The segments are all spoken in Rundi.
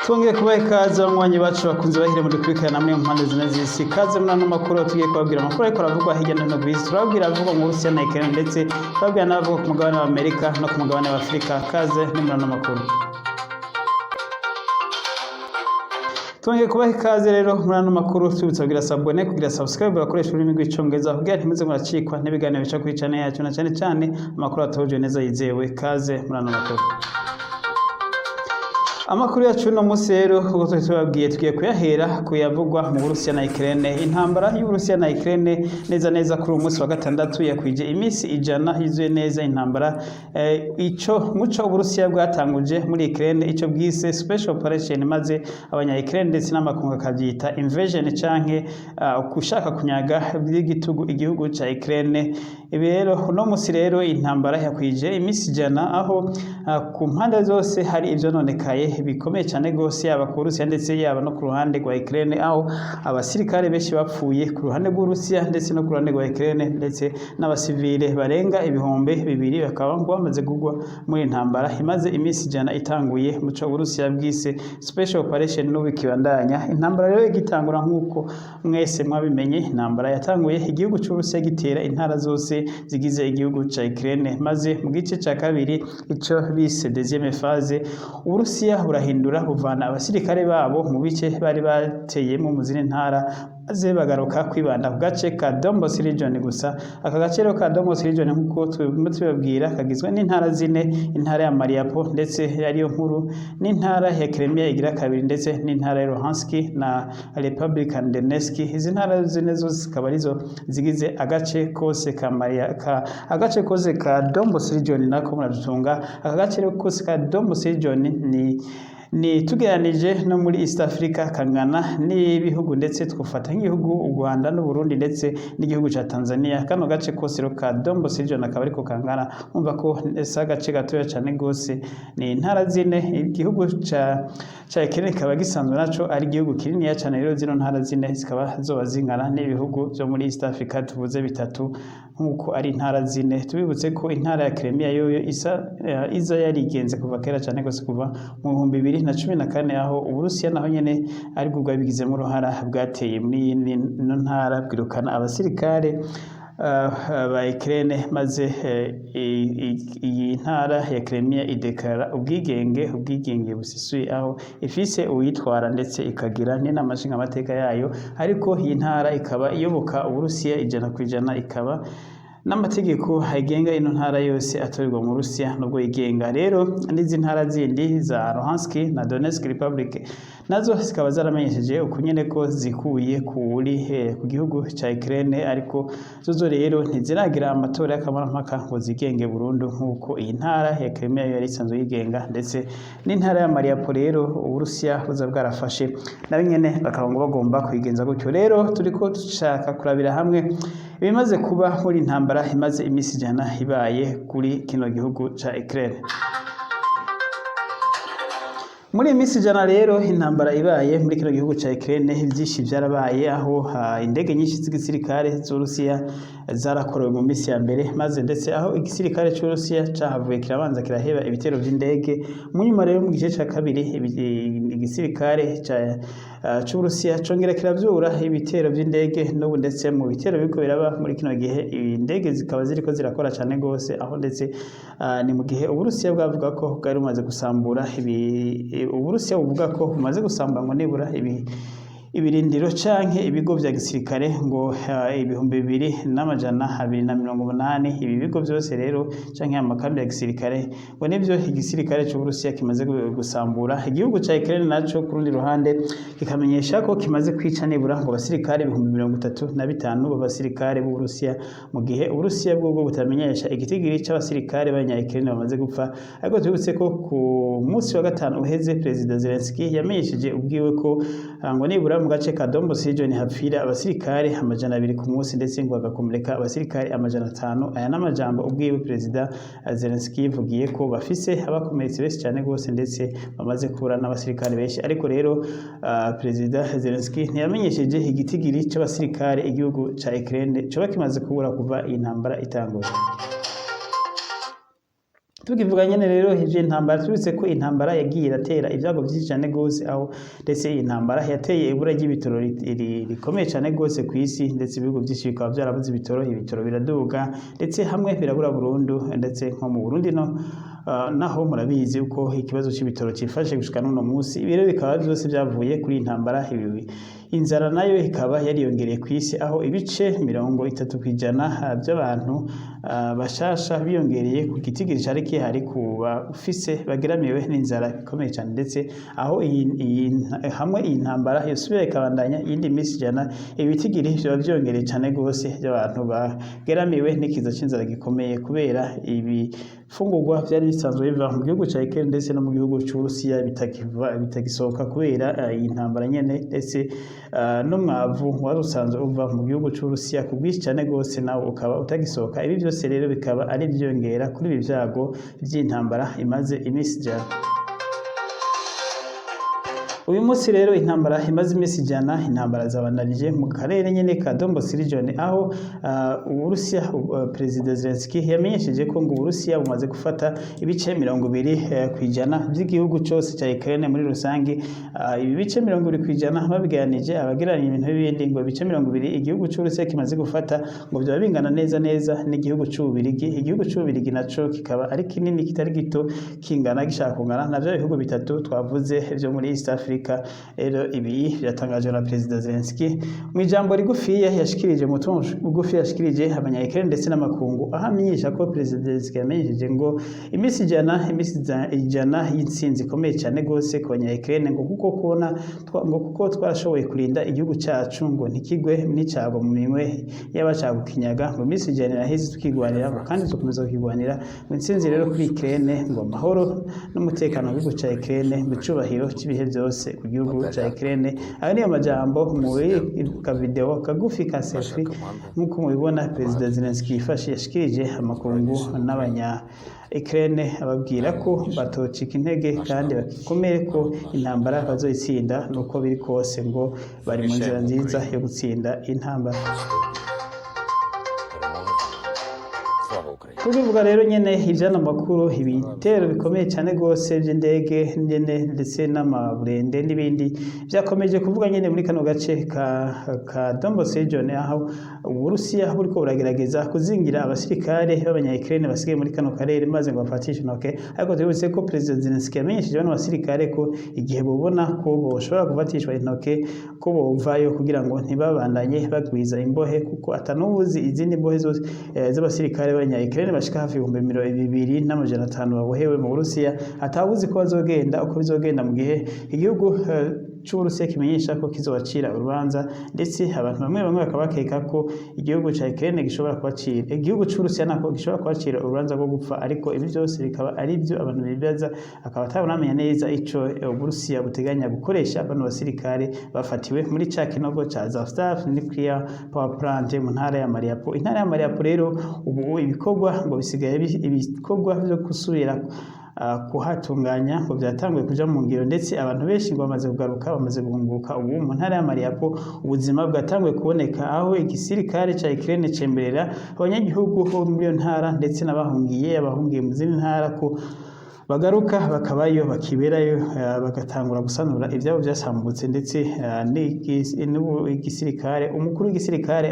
Twongeye kubaha ikaze, abanywanyi bacu bakunze bahire muri kurikirana namwe mu mpande zine z'isi. Ikaze muri ano makuru. Tugiye kubabwira amakuru ariko aravugwa hirya no hino ku isi. Turababwira avugwa mu Burusiya na Ukraine, ndetse turababwira n'avugwa ku mugabane wa Amerika no ku mugabane wa Afurika. Kaze ni muri ano makuru. Twongeye kubaha ikaze rero muri ano makuru, tubibutsa kugira s'abonner, kugira subscribe, bakoresha ururimi rw'Icongereza kugira ntimuze muracikwa n'ibiganiro bica kuri channel yacu, na cyane cyane amakuru atohojwe neza yizewe. Kaze muri ano makuru. Amakuru yacu uno munsi rero, uko twari tubabwiye, tugiye kuyahera kuyavugwa mu Burusiya na Ukraine. Intambara y'Uburusiya na Ukraine, neza neza kuri uyu munsi wa gatandatu, yakwije iminsi 100 yuzuye neza intambara. Ico muco Uburusiya bwatanguje muri Ukraine, ico bwise special operation, maze abanya Ukraine ndetse n'amakungu akabyita invasion canke kushaka kunyaga by'igitugu igihugu ca Ukraine. Ibi rero, uno munsi rero intambara yakwije iminsi 100, aho ku mpande zose hari ivyononekaye bikomeye cyane gose, yaba ku Burusiya ndetse yaba no ku ruhande rwa Ukraine, aho abasirikare benshi bapfuye ku ruhande rw'Uburusiya ndetse no ku ruhande rwa Ukraine, ndetse n'abasivile barenga 2000 bakaba ngo bamaze kugwa muri iyi ntambara imaze iminsi 100 itanguye, muco Uburusiya bwise special operation, n'ubu ikibandanya. Intambara rero igitangura, nk'uko mwese mwabimenye, intambara yatanguye igihugu c'Uburusiya gitera intara zose zigize igihugu ca Ukraine, maze mu gice ca kabiri, ico bise deuxième phase, Uburusiya burahindura, buvana abasirikare babo mu bice bari bateyemo mu zindi ntara, maze bagaruka kwibanda ku gace ka Donbas region gusa. Aka gace rero ka Donbas region, nk'uko turimo tubabwira, kagizwe n'intara zine: intara ya Mariupol ndetse ariyo nkuru, n'intara ya Crimea igira kabiri, ndetse n'intara ya Luhansk na Republican Donetsk. Izi ntara zine zose zikaba arizo zigize agace kose ka Maria ka agace kose ka Donbas region. Nako muradutunga, aka gace rero kose ka Donbas region ni tugereranije no muri East Africa kangana n'ibihugu, ndetse twufata nk'igihugu u Rwanda n'u Burundi ndetse n'igihugu ca Tanzania. Kano gace kose rero ka Donbas region akaba ariko kangana. Umva ko si agace gatoya cane gose, ni intara zine. Igihugu ca Ukraine kikaba gisanzwe naco ari igihugu kininiya cane. Rero zino ntara zine zikaba zoba zingana n'ibihugu vyo muri East Africa tuvuze bitatu, nk'uko ari intara zine. Tubibutse ko intara ya Crimea yoyo isa iza yarigenze kuva kera cane gose, kuva mu 2014, aho Uburusiya naho nyene aribwo bwabigizemo uruhara, bwateye muri ino ntara, bwirukana abasirikare ba Ukraine, maze iyi ntara ya Crimea ideklara ubwigenge busesuye, aho ifise uwitwara ndetse ikagira n'inama nshingamateka yayo. Ariko iyi ntara ikaba iyoboka Uburusiya 100%, ikaba n'amategeko agenga ino ntara yose atorerwa mu Burusiya nubwo yigenga. Rero n'izi ntara zindi za Luhansk na Donetsk Republic nazo zikaba zaramenyesheje ukunyene ko zikuye kuri ku gihugu ca Ukraine, ariko zozo rero ntiziragira amatora y'akamaramaka ngo zigenge burundu nk'uko iyi ntara ya Crimea yari isanzwe yigenga, ndetse n'intara ya Mariupol rero Uburusiya buza bwarafashe, nayo nyene bakaba ngo bagomba kuyigenza gutyo. Rero turiko dushaka kurabira hamwe ibimaze kuba muri intambara imaze iminsi 100 ibaye kuri kino gihugu ca Ukraine. Muri iyi minsi 100 rero intambara ibaye muri kino gihugu ca Ukraine, vyinshi vyarabaye, aho indege nyinshi z'igisirikare z'Uburusiya zarakorewe mu minsi ya mbere, maze ndetse aho igisirikare c'Uburusiya cahavuye kirabanza kiraheba ibitero vy'indege. Mu nyuma rero, mu gice ca kabiri, igisirikare c'Uburusiya congera kiravyura ibitero vy'indege. N'ubu ndetse mu bitero biriko biraba muri kino gihe, indege zikaba ziriko zirakora cane gose, aho ndetse ni mu gihe Uburusiya bwavuga ko bwari bumaze gusambura ibi, Uburusiya buvuga ko bumaze gusambura ngo nibura ibi ibirindiro canke ibigo vya gisirikare ngo 2280. Ibi bigo vyose rero canke amakambi ya gisirikare ngo nivyo igisirikare c'Uburusiya kimaze gusambura. Igihugu ca Ukraine naco ku rundi ruhande kikamenyesha ko kimaze kwica nibura ngo abasirikare 35,000 b'abasirikare b'Uburusiya, mu gihe Uburusiya bwobwo butamenyesha igitigiri c'abasirikare b'abanya Ukraine bamaze gupfa. Ariko tubibutse ko ku munsi wa gatanu uheze, Perezida Zelensky yamenyesheje ubwiwe ko ngo nibura mu gace ka Donbas region hapfira abasirikare 200 ku munsi, ndetse ngo hagakomereka abasirikare 500. Aya n'amajambo ubwiwe Perezida Zelensky yivugiye ko bafise abakomeretse benshi cyane gose, ndetse bamaze kubura n'abasirikare benshi. Ariko rero Perezida Zelensky ntiyamenyesheje igitigiri c'abasirikare igihugu ca Ukraine coba kimaze kubura kuva iyi ntambara itanguye. Tukivuga nyene rero ivyo intambara, tubitse ko intambara yagiye iratera ibyago byinshi cyane gose, aho ndetse iyi ntambara yateye ibura ry'ibitoro rikomeye cyane gose ku isi, ndetse ibihugu byinshi bikaba byarabuze ibitoro, ibitoro biraduga, ndetse hamwe birabura burundu. Ndetse nko mu Burundi no naho murabizi uko ikibazo c'ibitoro cifashe gushika n'uno munsi. Ibi rero bikaba byose byavuye kuri iyi ntambara. Ibi inzara nayo ikaba yariyongereye ku isi, aho ibice 30% by'abantu bashasha biyongereye ku gitigiri cari kihari ku bafise bageramiwe n'inzara ikomeye cyane. Ndetse aho iyi hamwe iyi ntambara yosubira ikabandanya iyindi minsi 100, ibitigiri vyoba vyongereye cyane gose by'abantu bageramiwe n'ikiza c'inzara gikomeye, kubera ibifungurwa vyari bisanzwe biva mu gihugu ca Ukraine ndetse no mu gihugu c'Uburusiya bitakiva, bitagisohoka kubera iyi ntambara nyene. Ndetse n'umwavu wari usanzwe uva mu gihugu c'Uburusiya ku bwinshi cyane gose nawo ukaba utagisohoka. Ibi byose rero bikaba ari ivyiyongera kuri ibi vyago vy'intambara imaze iminsi 100. Uyu munsi rero intambara imaze iminsi 100, intambara zabandanije mu karere nyene ka Donbas region, aho Uburusiya, Perezida Zelensky yamenyesheje ko ngo Uburusiya bumaze gufata ibice 20% by'igihugu cose ca Ukraine muri rusange. Ibi bice 20% babiganije abagereranya ibintu b'ibindi, ngo ibice 20 igihugu c'Uburusiya kimaze gufata ngo byaba bingana neza neza n'igihugu c'Ububirigi. Igihugu c'Ububirigi naco kikaba ari kinini kitari gito, kingana, gishaka kungana na vya bihugu bitatu twavuze vyo muri East Africa. Rero ibi byatangajwe na Perezida Zelensky mu ijambo rigufiya yashikirije, mu butumwa bugufi yashikirije abanya Ukraine ndetse n'amakungu, aho amenyesha ko Perezida Zelensky yamenyesheje ngo iminsi 100, iminsi 100 y'intsinzi ikomeye cyane gose ku banya Ukraine, ngo kuko kubona ngo kuko twarashoboye kurinda igihugu cyacu ngo ntikigwe n'icago mu minwe y'abashaka kukinyaga, ngo iminsi 100 iraheze tukigwanira, ngo kandi tukomeza kukigwanira, ngo intsinzi rero kuri Ukraine, ngo amahoro n'umutekano mu gihugu ca Ukraine, mu cubahiro cy'ibihe byose ku gihugu ca Ukraine. Ayo niyo majambo muri kavideo kagufi ka selfie, nk'uko mubibona, Perezida Zelensky yifashe yashikirije amakungu n'abanya Ukraine, ababwira ko batocika intege kandi bakomere, ko intambara bazoyitsinda nuko biri kose, ngo bari mu nzira nziza yo gutsinda intambara. Перемога. Слава Україні! Tubivuga rero nyene ivyano makuru, ibitero bikomeye cyane gose by'indege nyene ndetse n'amaburende n'ibindi vyakomeje kuvuga nyene muri kano gace ka Donbas region, aho Uburusiya buriko buragerageza kuzingira abasirikare b'abanya Ukraine basigaye muri kano karere, maze ngo bafatishe intoke. Ariko tubibutse ko Perezida Zelensky yamenyesheje bano basirikare ko igihe bobona ko boshobora gufatishwa intoke ko bovayo, kugira ngo ntibabandanye bagwiza imbohe, kuko atanubuzi izindi mbohe zose z'abasirikare b'abanya Ukraine bashika hafi 2500 babohewe mu Burusiya, atawuzi ko bazogenda, uko bizogenda mu gihe igihugu c'Uburusiya kimenyesha ko kizobacira urubanza. Ndetse abantu bamwe bamwe bakaba bakeka ko igihugu ca Ukraine gishobora kubacira, igihugu c'Uburusiya nako gishobora kubacira urubanza rwo gupfa. Ariko ibi byose bikaba ari byo abantu bibaza, akaba atabonamenya neza ico Uburusiya buteganya gukoresha bano basirikare bafatiwe muri ca kinogo ca Azovstal Nuclear Power Plant mu ntara ya Mariupol. Intara ya Mariupol rero ubu ibikorwa ngo bisigaye ibikorwa byo gusubira kuhatunganya ngo byatanguye kuja mu ngiro, ndetse abantu benshi ngo bamaze kugaruka, bamaze guhunguka. Ubu mu ntara ya Mariupol ubuzima bwatanguye kuboneka, aho igisirikare ca Ukraine cemberera abanyagihugu bo muri iyo ntara ndetse n'abahungiye, abahungiye mu zindi ntara, ko bagaruka bakabayo, bakiberayo, bagatangura gusanura ibyabo byasambutse. Ndetse n'ubu igisirikare, umukuru w'igisirikare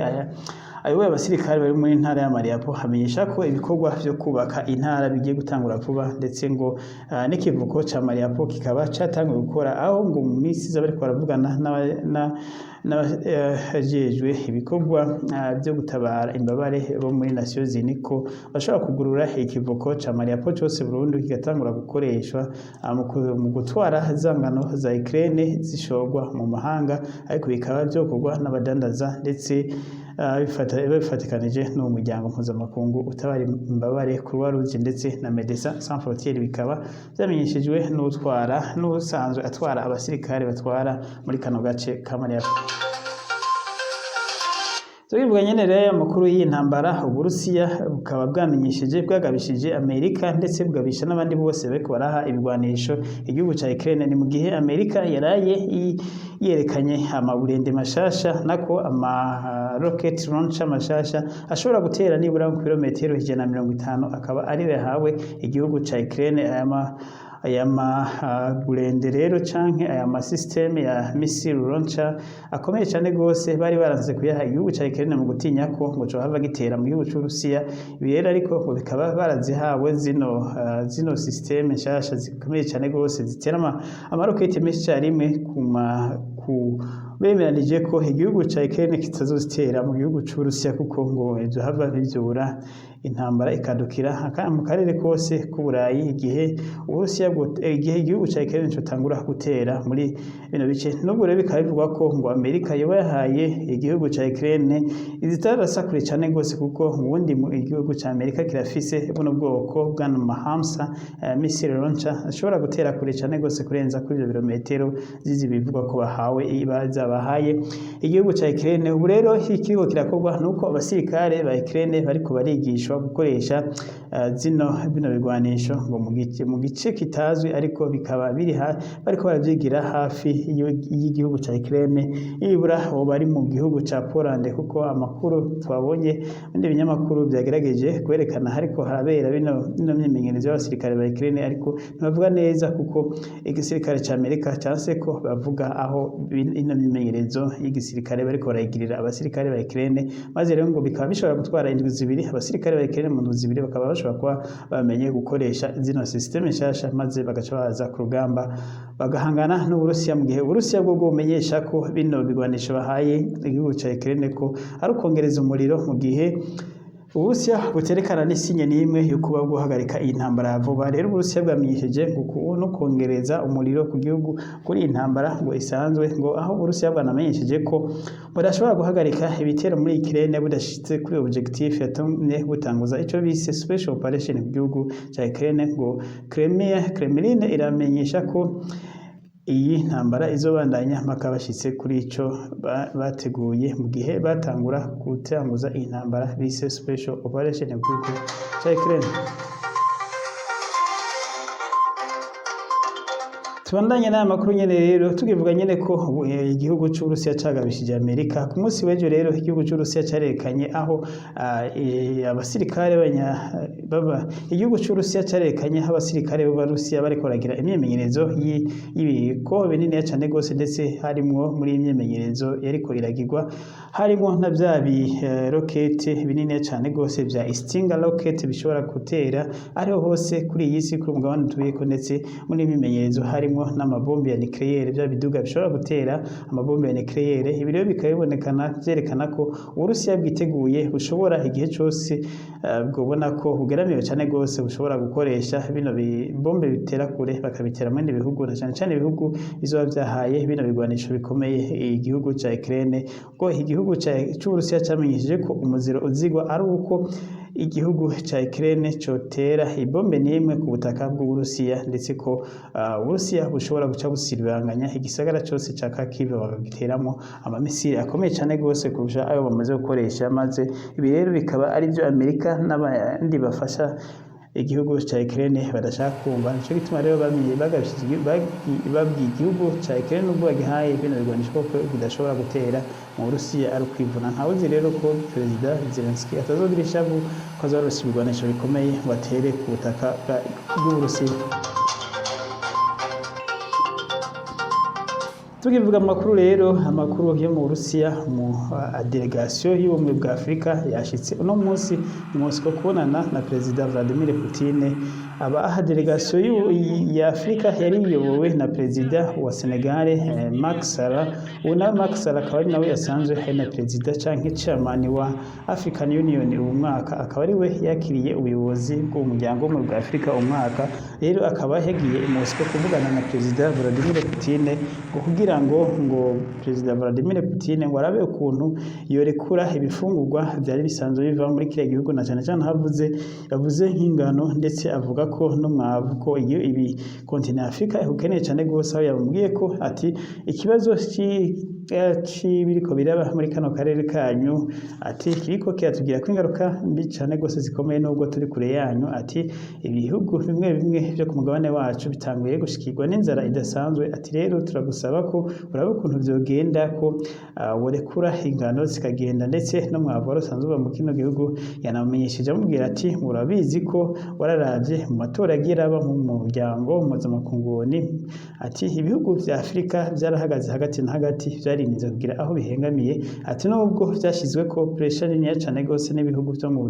ayoboye abasirikare bari muri ntara ya Mariupol amenyesha ko ibikorwa vyo kubaka intara bigiye gutangura vuba, ndetse ngo n'ikivuko ca Mariupol kikaba catanguye gukora, aho ngo mu minsi iza bariko baravugana n'abajejwe ibikorwa vyo gutabara imbabare bo muri Nations Unies ko bashobora kugurura ikivuko ca Mariupol cose burundu, kigatangura gukoreshwa mu gutwara za ngano za Ukraine zishorwa mu mahanga, ariko bikaba vyokorwa n'abadandaza ndetse babifatikanije n'uwo muryango mpuzamakungu utabara imbabare Croix Rouge ndetse na Médecins Sans Frontières. Bikaba vyamenyeshejwe n'utwara, n'usanzwe atwara abasirikare batwara muri kano gace ka Mariupol. Tubivuga nyene rero amakuru y'intambara, Uburusiya bukaba bwamenyesheje, bwagabishije Amerika, ndetse bugabisha n'abandi bose bariko baraha ibigwanisho igihugu ca Ukraine. Ni mu gihe Amerika yaraye yerekanye amaburende mashasha, nako ama rocket launcher mashasha ashobora gutera nibura ku kilometero 150, akaba ariyo yahawe igihugu ca Ukraine. Aya maburende rero canke aya ma système ya missile launcher akomeye cane gose, bari baranze kuyaha igihugu ca Ukraine mu gutinya ko ngo cohava gitera mu gihugu c'Uburusiya. Ibi rero ariko ngo bikaba barazihawe zino système nshasha zikomeye cane gose, zitera amarokete menshi carimwe ku bemeranije ko igihugu ca Ukraine kitazozitera mu gihugu c'Uburusiya, kuko ngo vyohava bivyura intambara ikadukira mu karere kose k'Uburayi igihe igihugu ca Ukraine cotangura gutera muri bino bice. Nubwo rero bikaba bivugwa ko ngo Amerika yoba yahaye igihugu ca Ukraine izitarasa kure cane gose, kuko ubundi mu igihugu ca Amerika kirafise buno bwoko bw'ano ma HIMARS missile launcher ashobora gutera kure cane gose kurenza kuri ivyo birometero zizi bivugwa ko bahawe, bahaye igihugu ca Ukraine. Ubu rero ikiriko kirakorwa nuko abasirikare ba Ukraine bariko barigishwa gukoresha bino bigwanisho ngo mu gice kitazwi, ariko bikaba biri bariko baravyigira hafi y'igihugu ca Ukraine, ibura abo bari mu gihugu ca Poland, kuko amakuru twabonye bindi binyamakuru vyagerageje kwerekana hariko harabera bino myimenyerezo y'abasirikare ba Ukraine, ariko ntibavuga neza kuko igisirikare ca Amerika canse ko bavuga aho ino myimenyerezo y'igisirikare bariko barayigirira abasirikare ba Ukraine. Maze rero ngo bikaba bishobora gutwara indwi 2, abasirikare ba Ukraine mu ndwi 2 bakaba bashobora kuba bamenye gukoresha zino système nshasha, maze bagaca baza ku rugamba bagahangana n'Uburusiya, mu gihe Uburusiya bwo bumenyesha ko bino bigwanisho bahaye igihugu ca Ukraine ko ari ukongereza umuriro, mu gihe Uburusiya buterekana n'isinye n'imwe yo kuba guhagarika iyi ntambara ya vuba. Rero Uburusiya bwamenyesheje ngo no kongereza umuriro ku gihugu kuri iyi ntambara ngo isanzwe, ngo aho Uburusiya bwanamenyesheje ko budashobora guhagarika ibitero muri Ukraine budashitse kuri objectif yatumye butanguza ico bise special operation ku gihugu ca Ukraine. Ngo Crimea, Kremlin iramenyesha ko iyi ntambara izobandanya mpaka bashitse kuri ico bateguye mu gihe batangura gutanguza iyi ntambara bise special operation mu gihugu ca Ukraine. Tubandanye n'aya makuru nyene rero, tukivuga nyene ko igihugu c'Uburusiya cagabishije Amerika. Ku munsi w'ejo rero igihugu c'Uburusiya carerekanye aho abasirikare baba, igihugu c'Uburusiya carerekanye aho abasirikare b'Abarusiya bariko baragira imyimenyerezo y'ibiko bininiya cane gose, ndetse harimwo muri iyi myimenyerezo yariko iragirwa harimwo na vya bi rokete bininiya cane gose vya Stinger rocket, bishobora gutera ariho hose kuri iyi si, kuri umugabane utuyeko. Ndetse muri iyi myimenyerezo harimwo n'amabombe ya nucléaire, vya biduga bishobora gutera amabombe ya nucléaire. Ibi rero bikaba bibonekana vyerekana ko Uburusiya bwiteguye, bushobora igihe cose bwobona ko bugeramiwe cane gose, bushobora gukoresha bino bibombe bitera kure, bakabitera mu bindi bihugu, na cane cane ibihugu bizoba vyahaye bino bigwanisho bikomeye igihugu ca Ukraine. Ko igihugu c'Uburusiya camenyesheje ko umuziro uzigwa ari uko igihugu ca Ukraine cotera ibombe n'imwe ku butaka bw'Uburusiya, ndetse ko Uburusiya bushobora guca busiribanganya igisagara cose ca Kharkiv, bakagiteramwo amamisiri akomeye cane gose kurusha ayo bamaze gukoresha. Maze ibi rero bikaba ari vyo Amerika n'abandi bafasha igihugu ca Ukraine badashaka kumva. Nico gituma rero babwiye igihugu ca Ukraine, nubwo bagihaye bino bigwanisho, ko bidashobora gutera mu Burusiya, ari ukwivuna. Ntawuzi rero ko Perezida Zelensky atazogira ishavu ko azoronsa ibigwanisho bikomeye ngo atere ku butaka bw'Uburusiya. Tukivuga amakuru rero, amakuru yo mu Burusiya, mu delegation y'ubumwe bwa Afrika yashitse uno munsi mu Moscow kubonana na Perezida Vladimir Putin. Aba aha delegation ya Afrika yari iyobowe na Perezida wa Senegal Macky Sall. Ubu nawe Macky Sall akaba ari nawe yasanzwe ari na Perezida canke Chairman wa African Union uyu mwaka, akaba ari we yakiriye ubuyobozi bw'umuryango w'ubumwe bwa Afrika uyu mwaka. Rero akaba yagiye i Moscow kuvugana na Perezida Vladimir Putin ngo kugira kugira ngo Perezida Vladimir Putin ngo arabe ukuntu yorekura ibifungurwa vyari bisanzwe biva muri kiriya gihugu, na cane cane havuze yavuze nk'ingano, ndetse avuga ko n'umwavu, ko iyo ibi continent Afrika ikukeneye cane gose, aho yamubwiye ko ati ikibazo c'ibiriko biraba muri kano karere kanyu, ati kiriko kiratugira ko ingaruka mbi cane gose zikomeye, nubwo turi kure yanyu. Ati ibihugu bimwe bimwe vyo ku mugabane wacu bitanguye gushikirwa n'inzara idasanzwe. Ati rero turagusaba ko uraba ukuntu vyogenda ko worekura ingano zikagenda, ndetse n'umwavu wari usanzwe uva mu kino gihugu. Yanamenyesheje amubwira ati murabizi ko wararavye mu matora yagiye araba mu muryango mpuzamakungu ONU, ati ibihugu vya Afrika vyarahagaze hagati na hagati, vyaririnze kugira aho bihengamiye. Ati nubwo vyashizweko pressure niniya cane gose n'ibihugu vyo mu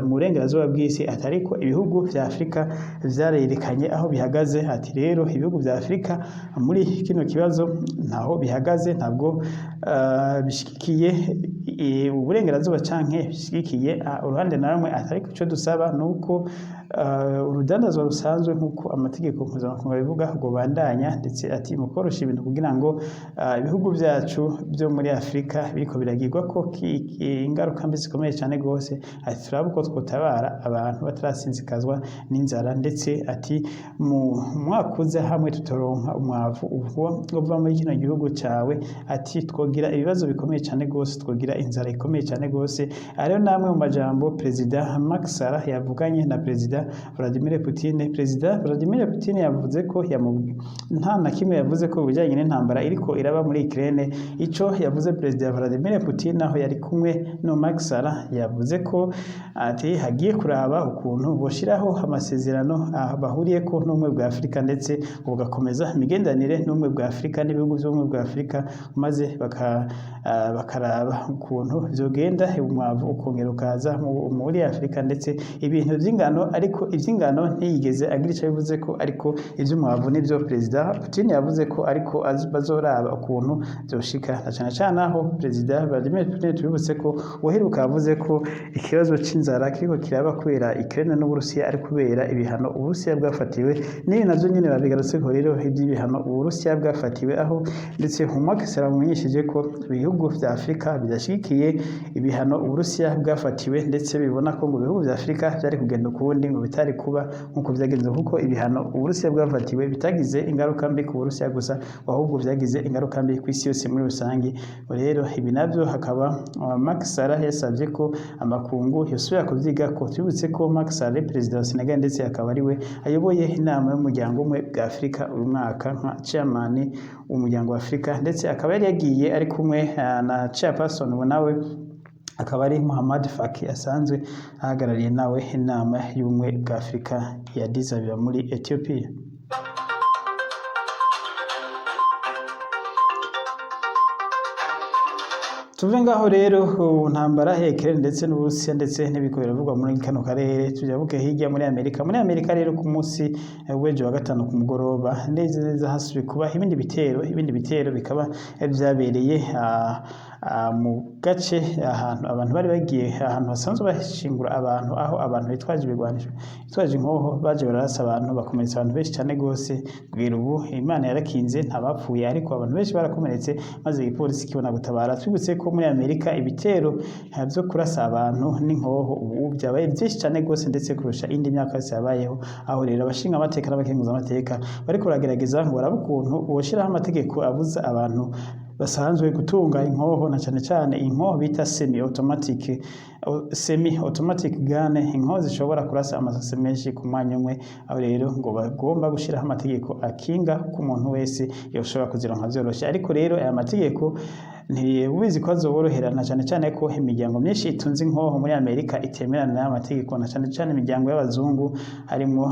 burengerazuba bw'isi, ati ariko ibihugu vya Afrika vyarerekanye aho bihagaze. Ati rero ibihugu vya Afrika muri kino kibazo ntaho bihagaze, ntabwo bishigikiye uburengerazuba canke bishigikiye uruhande na rumwe. Ati ariko ico dusaba nuko urudandazwa rusanzwe nk'uko amategeko mpuzamakungu abivuga rwobandanya, ndetse ati mu korosha ibintu kugira ngo ibihugu vyacu vyo muri Afrika biriko biragirwa ko ingaruka mbi zikomeye cane gose, ati turabe uko twotabara abantu batarasinzikazwa n'inzara. Ndetse ati mu mwaka uza hamwe tutoronka umwavu ubwo uva muri kino gihugu cawe, ati twogira ibibazo bikomeye cane gose, twogira inzara ikomeye cane gose. Ariyo namwe mu majambo Perezida Macky Sall yavuganye na Perezida Vladimir Putin. Perezida Vladimir Putin yavuze ko nta na kimwe yavuze ko bijanye n'intambara iriko iraba muri Ukraine. Ico yavuze Perezida Vladimir Putin aho yari kumwe no Macky Sall, yavuze ko ati hagiye kuraba ukuntu boshiraho amasezerano bahuriyeko n'ubumwe bwa Afrika, ndetse bugakomeza imigenderanire n'ubumwe bwa Afrika n'ibihugu vy'ubumwe bwa Afrika, maze bakaraba ukuntu vyogenda umwavu ukongera ukaza muri Afrika, ndetse ibintu vy'ingano. Ariko ivy'ingano ntiyigeze agira ico bivuze ko, ariko ivy'umwavu nivyo Perezida Putin yavuze ko ariko bazoraba ukuntu vyoshika, na cane cane aho Perezida Vladimir Putin, tubibutse ko uheruka yavuze ko ikibazo c'inzara kiriko kiraba kubera Ukraine n'Uburusiya ari kubera ibihano Uburusiya bwafatiwe. N'ibi navyo nyene babigarutseko rero, ivy'ibihano Uburusiya bwafatiwe, aho ndetse Macky Sall yamumenyesheje ko ibihugu vya Afrika bidashigikiye ibihano Uburusiya bwafatiwe, ndetse bibona ko ngo ibihugu vya Afrika vyari kugenda ukundi, ngo bitari kuba nkuko vyagenze, kuko ibihano Uburusiya bwafatiwe bitagize ingaruka mbi ku Burusiya gusa, ahubwo vyagize ingaruka mbi kw'isi yose muri rusange. Rero ibi navyo hakaba Macky Sall yasavye ko amakungu yosubira kuvyigako. Twibutse ko Macky Sall, perezida wa Senegal, ndetse akaba ariwe ayoboye inama y'umuryango umwe bwa Afrika uyu mwaka nka chairman w'umuryango wa Afrika, ndetse akaba yari yagiye ari kumwe na chairperson, ubu nawe akaba ari Muhammad Faki, asanzwe ahagarariye nawe inama y'ubumwe bwa Afrika ya Addis Ababa muri Ethiopia. Tuve ngaho rero ku ntambara ya Ukraine ndetse n'Uburusiya, ndetse n'ibiko biravugwa muri kano karere, tujabuke hirya muri Amerika. Muri Amerika rero ku munsi w'ejo wa gatanu ku mugoroba neza neza hasubiye kuba ibindi bitero. Ibindi bitero bikaba vyabereye mu gace ahantu abantu bari bagiye, ahantu basanzwe bashingura abantu, aho abantu bitwaje ibigwanisho, bitwaje inkoho, baje bararasa abantu, bakomeretsa abantu benshi cane gose. Kugera ubu Imana yarakinze, ntabapfuye, ariko abantu benshi barakomeretse, maze igipolisi kibona gutabara. Twibutse ko muri Amerika ibitero vyo kurasa abantu n'inkoho ubu vyabaye vyinshi cane gose, ndetse kurusha indi myaka yose yabayeho, aho rero abashinga amateka n'abakenguza amateka bariko baragerageza ngo barabe ukuntu boshiraho amategeko abuza abantu basanzwe gutunga inkoho, na cane cane inkoho bita semi automatic gun, inkoho zishobora kurasa amasase menshi ku mwanya umwe, aho rero ngo bagomba gushiraho amategeko akinga ko umuntu wese yoshobora kuzironka vyoroshe. Ariko rero aya mategeko ntibubizi ko azoborohera, na cane cane ko imiryango myinshi itunze inkoho muri Amerika itemerana n'aya mategeko, na cane cane imiryango y'abazungu, harimwo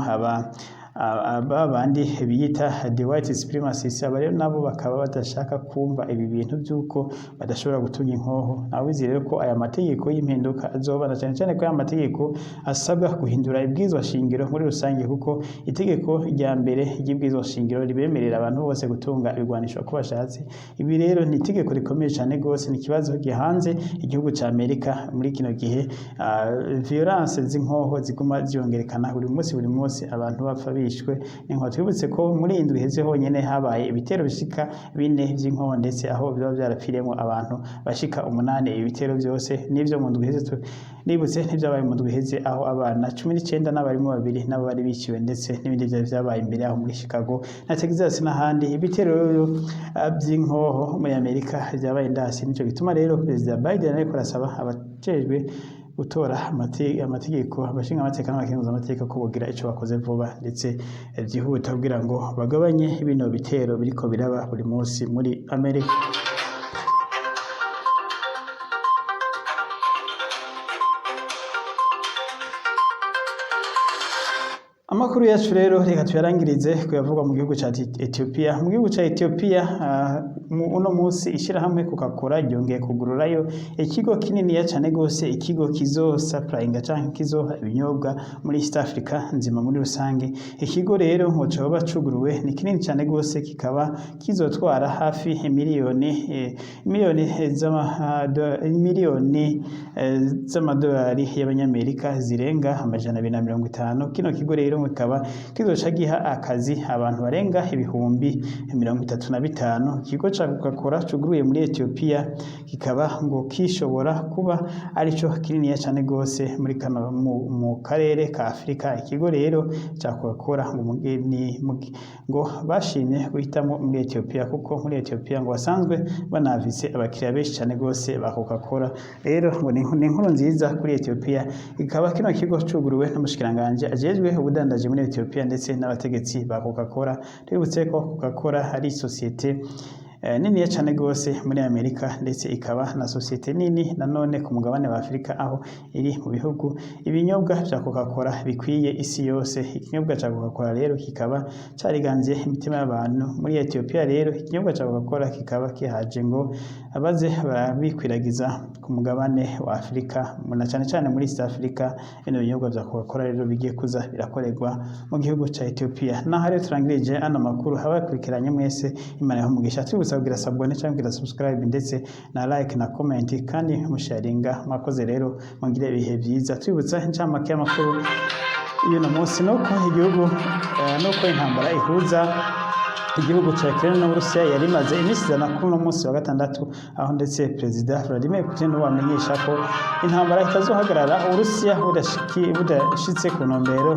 aba bandi biyita the white supremacists. Aba rero nabo bakaba badashaka kumva ibi bintu by'uko badashobora gutunga inkoho. Nawizi rero ko aya mategeko y'impinduka azoba, na cane cane ko aya mategeko asabwa guhindura ibwirizwa shingiro muri rusange, kuko itegeko rya mbere ry'ibwirizwa shingiro ribemerera abantu bose gutunga ibigwanisho uko bashatse. Ibi rero ni itegeko rikomeye cane gose, ni ikibazo gihanze igihugu ca Amerika muri kino gihe. Violence z'inkoho ziguma ziyongerekana buri munsi, buri munsi abantu bapfa bishwe. bishwe n'inkoho. Twibutse ko muri indwi iheze honyene habaye ibitero bishika bine vy'inkoho, ndetse aho biba vyarapfiriyemwo abantu bashika 8. Ibi bitero vyose n'ivyo mu ndwi iheze, nibutse n'ivyabaye mu ndwi iheze, aho abana 19 n'abarimu babiri nabo bari biciwe, ndetse n'ibindi vyari vyabaye imbere aho muri Chicago na Texas n'ahandi. Ibitero rero vy'inkoho muri Amerika vyabaye ndasi. Nico gituma rero Perezida Biden ariko arasaba abajejwe gutora amategeko, abashinga amateka n'abakenguza amateka, ko bogira ico bakoze vuba ndetse vyihuta kugira ngo bagabanye bino bitero biriko biraba buri munsi muri Amerika. Amakuru yacu rero reka tuyarangirize kuyavugwa mu gihugu ca Ethiopia. Mu gihugu ca Ethiopia, uno munsi ishirahamwe Coca-Cola ryongeye kugururayo ikigo kininiya cane gose, ikigo kizosupplyinga canke kizoha ibinyobwa muri East Africa nzima muri rusange. Ikigo rero ngo coba cuguruwe ni kinini cane gose, kikaba kizotwara hafi miliyoni z'amadolari y'abanyamerika zirenga 250. Kino kigo rero kikaba kizoca giha akazi abantu barenga 35,000. Ikigo ca Coca-Cola cuguruye muri Ethiopia kikaba ngo kishobora kuba arico kininiya cane gose muri kano mu karere ka Afrika. Ikigo rero ca Coca-Cola ngo bashimye guhitamwo muri Ethiopia kuko muri Ethiopia ngo basanzwe banafise abakiriya benshi cane gose ba Coca-Cola. Rero ngo ni inkuru nziza kuri Ethiopia. Ikaba kino kigo cuguruwe n'umushikiranganji ajejwe ubudandaji muri Ethiopia ndetse n'abategetsi ba Coca-Cola. Twibutse ko Coca-Cola ari sosiyete niniya cane gose muri Amerika, ndetse ikaba na sosiyete nini nanone ku mugabane wa Afrika, aho iri mu bihugu ibinyobwa vya Coca-Cola bikwiye isi yose. Ikinyobwa ca Coca-Cola rero kikaba cariganziye imitima y'abantu muri Ethiopia. Rero ikinyobwa ca Coca-Cola kikaba kihaje ngo baze barabikwiragiza ku mugabane wa Afrika, na cane cane muri East Africa. Bino binyobwa vya Coca-Cola rero bigiye kuza birakorerwa mu gihugu ca Ethiopia. Naho rero turangirije ano makuru, abakurikiranye mwese Imana ibahe umugisha. Tubibutsa kugira s'abonner cyangwa kugira subscribe, ndetse na like na comment, kandi musharinga. Mwakoze rero, mugire ibihe byiza. Tubibutsa incamake y'amakuru y'uno munsi nuko igihugu nuko intambara ihuza igihugu ca Ukraine n'Uburusiya yari imaze iminsi 100 kuri uno munsi wa gatandatu, aho ndetse Perezida Vladimir Putin wamenyesha ko intambara itazohagarara Uburusiya budashitse ku ntumbero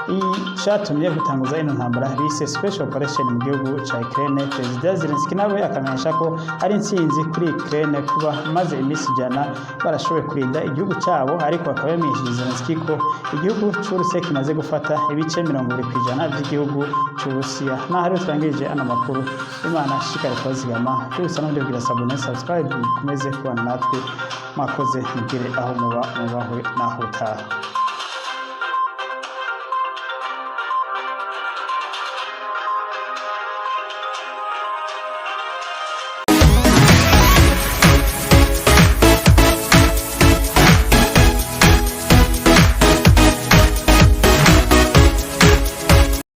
icatumye gutanguza ino ntambara bise special operation mu gihugu ca Ukraine. Perezida Zelensky nawe akamenyesha ko ari intsinzi kuri Ukraine kuba maze iminsi 100 barashoboye kurinda igihugu cyabo, ariko akaba yamenyesheje Zelensky ko igihugu c'Uburusiya kimaze gufata ibice 20% vy'igihugu c'Uburusiya. Naho rero turangirije ano makuru, Imana ishikare kubazigama. Twibutsa n'ubundi kugira s'abonner, subscribe, mukomeze kubana natwe. Mwakoze, mugire aho muba mubahwe, naho utaha.